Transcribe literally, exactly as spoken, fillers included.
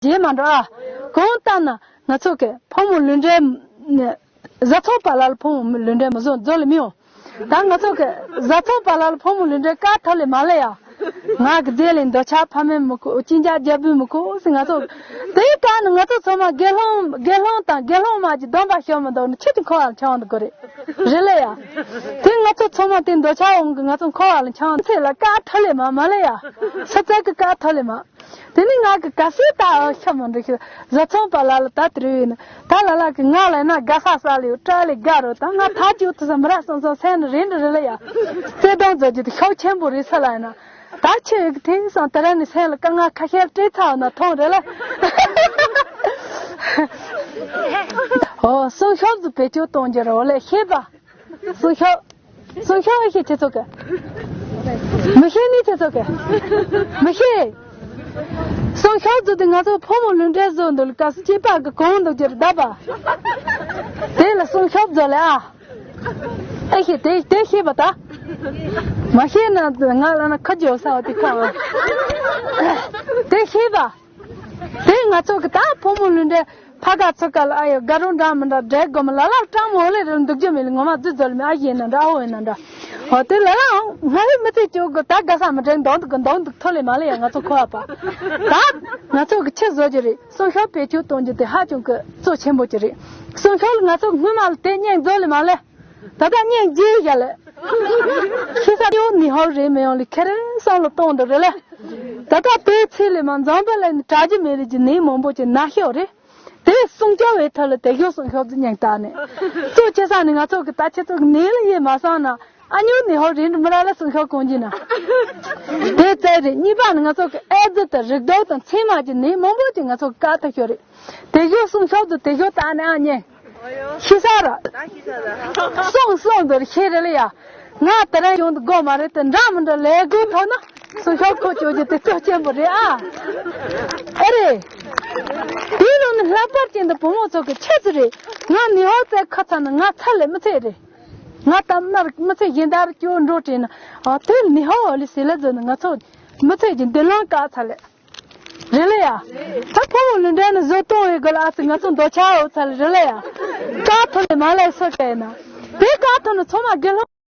རྗེས་མ་འགྲོ་ཨ། གང་ལྟར་ན་ང་ཚོ་གི་ཕོ་མོ་ལུས་འབྲེལ་ནི་བཟའ་ཚང་པ་ལ་ལ་ཕོ་མོ་ལུས་འབྲེལ་མི་བཟོ་བཟོ་ལ་མི་ཡོང་། ད་ང་ཚོ་གི་བཟའ་ཚང་པ་ལ་ལ་ཕོ་མོ་ལུས་འབྲེལ་དཀའ་ཐུབ་ལེ་མ་ལེ་ཡ། ང་གི་རྗེས་ལ་འདོད་ཆགས་ཕ་མེས་མི་ཁུག་གཅིན་སྐྱག་རྒྱ་བོད་མི་ཁུག་ཟེར། ང་ཚོ་དེའི་སྐབས་ནི་ང་ཚོ་ཚང་མ་དགེ་སློང་དགེ་སློང་དང་དགེ་སློང་མ་གི་སྡོམ་པ་ཞོ་མི་འདུག་ནི་ཁྱེད་ཀྱི་འཁོར་བ་ལ་འཆང་འདུག་གོ་རེད། རེད་ལེ་ཡ། དེ་ང་ཚོ་ཚང་མ་དེ་འདོད་ཆགས་འོང་གི་ང་ཚོ་འཁོར་བ་ལ་འཆང་ཚེ་ལ་དཀའ་ཐུབ་ལེ་མ་མ་ལེ་ཡ། ས་ཚ་གི་དཀའ་ཐུབ་ལེ་མ། དེ་ནི་ང་གི་ག་སྲིད་ད་ཤ་མ་འདྲ་ཤི་བཟའ་ཚང་པ་ལ་ལ་ད་དེ་རུ་ཡིན། ད་ལ་ལ་གི་ང་ལ་ན་དགའ་ས་ས་ལེ་ཡོད་སྐྲ་ལེ་དགའ་རོ། ད་ང་ཐག་ཅིག་ཐུ་ས་མི་ར་སོང་སོང་སེམས་ནི་རིན་འདྲ་རེད་ལེ་ཡ། བརྩེ་དུང་མཛོད་རྒྱུ་དེ་ཤོག་ཆེན་པོ་རེད་ས་ལ་ཡིན་ན། ད་ཁྱོད་ཀྱི་དེང་སང་དེ་རིང་ནས་སེམས་ལ་དཀའ་ངལ་ཁ་ཤས་སྤྲད་ཚར་ན་ཐོང་རེད་ལ། ཨོ་སྲུང་སྐྱོབ་ཚོ་བེད་སྤྱོད་གཏོང་རྒྱུ་རེད་ལ་ཤེས་པ། སྲུང་སྐྱོབ། སྲུང་སྐྱོབ་ཨེ་ཤེས་ཁྱེད་ཚོ་གི། མི་ཤེས་ནི་ཁྱེད་ཚོ་གི། མི་ཤེས། སྲུང་སྐྱོབ་ཚོ་དེ་ང་ཚོ་ཕོ་མོ་ལུས་འབྲེལ་བཟོ་འདུག་ལ་སྐབས་སུ་སྐྱེས་པ་གི་གོང་འདུག་རྒྱུ་རེད་ད་པ། དེ་ལ་སྲུང་སྐྱོབ་བཟོ་ལ་ཨ། ཨེ་ཤེས་དེ་དེ་ཤེས་པ་ད། མ་ཤེས་ན་ང་ལ་ན་ཁ་རྒྱོབ་ས་བ་དེ་ཁ་བ། དེ་ཤེས་པ། དེ་ང་ཚོ་གི་ད་ཕོ་མོ་ལུས་འབྲེལ་ཕ་ག་ཚོ་ག་ལ་ཨ་ཡོ་དགའ་རོ་འདྲ་མི་འདྲ་འབྲེལ་དགོས་མ་ལ་ལ་སྤྲང་མོ་ལེ་རེ་འདུག་རྒྱུ་མེད་ལ་ངོ་མ་རྫུ་འཛོལ་མེད་ཨ་ཡིན་ན་འདྲ་ཨ་འོ་ཡིན་ན་འདྲ། འོ་དེ་ལ་ལའང་ང་ཡི་མི་ཚེ་སྐྱོ་གི་ད་དགའ་ས་མི་འདྲེན་འདོང་འདུག་གི་འདོང་འདུག་ཐོ་ལེ་མ་ལེ་ཡ་ང་ཚོ་ཁོ་ཨ་པ། ད་ང་ཚོ་གི་ཆེ་བཟོ་རྒྱུ་རེད། སྲུང་སྐྱོབ་བེད་སྤྱོད་གཏོང་རྒྱུ་དེ་ཧ་ཅང་གི་གཙོ་ཆེན་པོ་ཅིག་རེད། སྲུང་སྐྱོབ་ལ་ང་ཚོ་སྔོན་མ་ལ་དེ་སྙིང་རྫོགས་ལེ་མ་ལེ། ད་ལྟ་སྙིང་རྗེ་ཡ་ལེ། ཤི་ས་ཡོ་ནི་ཧོ་རེ་མི་ཡོང་ལེ་ཁེ་རེ་བསམ་བློ་གཏོང་འདུག་རེད་ལེ། ད་ལྟ་དེའི་ཚེ་ལེ་མ་འཛོམས་པ་ལེ་ནི་དྲག་རྒྱུ་མེད་ལེ་གྱི་ནི་མང་པོ་ཅིག་ན་ཤོག་རེད། དེ་སྲུང་སྐྱོབ་བའི་ཐད་ལ་དེ་ཤོག་སྲུང་སྐྱོབ་ཀྱི་སྙིང་ལྟ་ནས་གཙོ་ཆེ་ས་ནི་ང་ཚོ་གི་ད་ཁྱེད་ཚོ་གི་ནི་ལ་ཡེ་མ་སོང་ན་ཨ་ཉོ་ནི་ཧོ་རེ་འདྲ་མི་ར་ལ་སྲུང་སྐྱོབ་གོང་གྱི་ན། དེ་རྩ་རེད། གཉིས་པ་ནི་ང་ཚོ་གི་ཨེ་ཙི་དང་རིགས་ལྡོག་དང་མཚན་མ་གྱི་ནི་མང་པོ་ཅིག་ང་ཚོ་གི་བཀག་ཐུབ་ཤོག་རེད། དེ་ཤོག་སྲུང་སྐྱོབ་ཏུ་དེ་ཤོག་ལྟ་ནས་ཨ་ཉེ། ཤི་ས་ར། སོང་སོང་དུ་ཤེས་རེ་ལ་ཡ། ང་དེ་རིང་ཡོང་དུ་དགོས་མ་རེད་དེ་འདྲ་མི་འདྲ་ལས་དགོས་ཐོག་ན་སུ་ཤོག་ཁོ་བཅོ་རྒྱུ་དེ་གཙོ་ཆེན་པོ་རེད་ཨ། ཨེ་རེད། དེའི་ནང་ནས་ལྷག་པར་ཅན་དུ་བུ་མོ་ཚོ་གི་ཆེད་དུ་རེད། ང་ནི་ཧོ་ཙེ་ཁ་ཚ་ན་ང་ཚ་ལས་མི་ཚེ་རེད། ང་དམ་ནར་མི་ཚེ་གཞན་དར་སྐྱོ་འགྲོ་དྲན་ན་ཨ་དེ་ནི་ཧོ་ཨ་ལི་སི་ལ་ཛོ་ན་ང་ཚོ་མི་ཚེ་གི་མདུན་ལམ་བཀག་ཚ་ལས། རེད་ལ་ཡ། ད་ཕོ་མོ་ལུས་འབྲེལ་ནི་བཟོ་གཏོང་བའི་སྒོ་ལ་ཨ་ཙི་ང་ཚོ་འདོད་ཆགས་འོ་ཚ་ལ་རེད་ལ་ཡ། དཀའ་ཐུབ་ནི་མ་ལས་སོ་བྱས་ན། དེ་དཀའ་ཐུབ་ནི་ཚོ་མ་དགེ་སློང་